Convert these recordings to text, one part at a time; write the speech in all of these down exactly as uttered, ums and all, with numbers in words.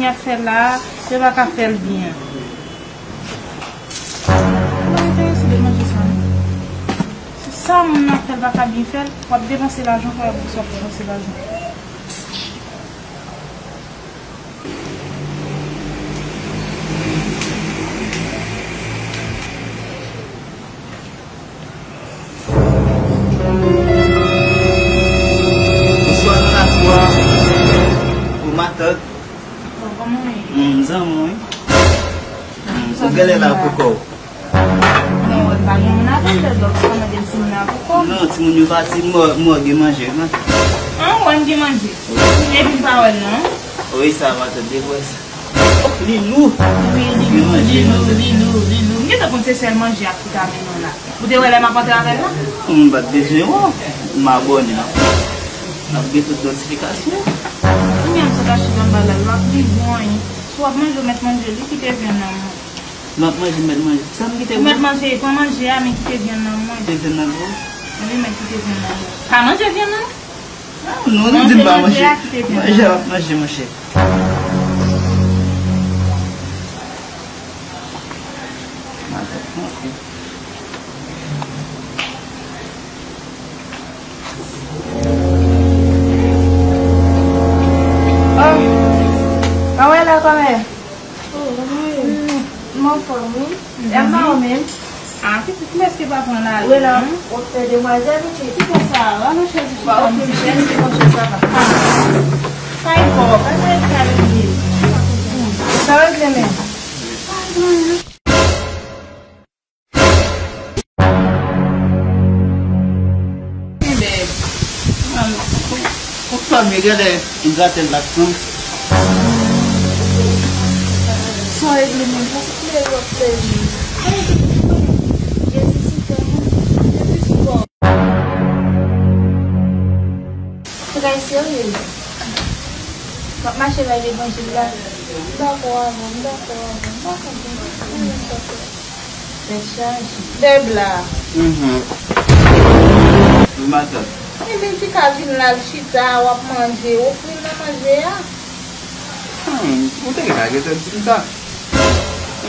Ap fè la, yo pa ka fè l byen. Mwen enterese de manje sa, non. Si sa moun nan fè l pa ka byen fè l, w ap depanse lajan, w ap depanse lajan. Bonswa nan lakou a. Ou matant. Bon, kòman w ye? M zanmi w, wi. Ou genlè la pou kò w. Non, mwen pa gen moun avè m, dòk sa mande m si m la pou kò m. Non, timoun yo pati, m wè, m wè gen manje, wi, matant. An, w wè m gen manje? Epi m pa wè l, non. Wi, sa matant, depi w wè sa. Lilou. Wi, Lilou, Lilou, Lilou, Lilou. M gentan konn se sèl manje a ki ta mennen w la. Ou te wè lè m ap antre avè l la? M pa t bezwen wè w. M abòne. M ap gen tout notifikasyon. Kounya m sot achte anba la, l ap pi bon anyen. Si w ap manje, w mèt manje, li kite vyann nan mwen. M ap manje, m mèt manje. Sa m kite pou mwen? Ou mèt manje, pran manje a, men kite vyann nan mwen. Kite vyann nan pou ou? Wi, men kite vyann nan mwen. Pa manje vyann nan. Ah, non, nou di m pa manje. Manje a, kite vyann nan. Manje a, w ap manje, monchè. Matant, ok. Oh, mwen la, kòmè? Oh, kòman w ye? M anfòm, wi. E a mama w menm? Ah, pitit, kilès ki pa pran lari, non? Wi, la, w ap fè demwazèl, pitit. Ki konsa, a, nan chèz ou chita, pitit? Chèz ki konsa, sa va. Ah, kay pa w, pa kay kay li ye. Sa regle menm. Bèb. Ou fanmi, genlè m gate l ak fanm. Sa w regle menm, sa se koulè w ap fè menm. Jezi, Seyè, mwen, Jezi, sipò. Trè seryez. M ap mache bay levanjil la. M dakò avè w, m dakò avè w, m pa konprann. Tèt chaje. Bèb la. Mhm. Wi, matant. Ebyen, ti ka vin la, l chita, w ap manje, ofri l nan manje a. Hmm, ou te ka gentan di m sa.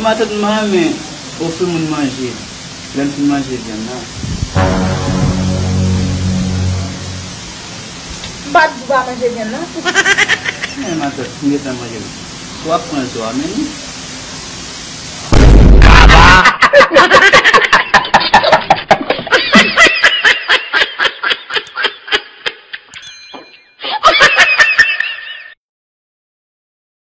Matant, m pa renmen ofri moun manje lè m fin manje vyann nan. M pa t di w pa manje vyann nan. Men matant, m gentan manje l. W ap pran zo a, men li. Kaba!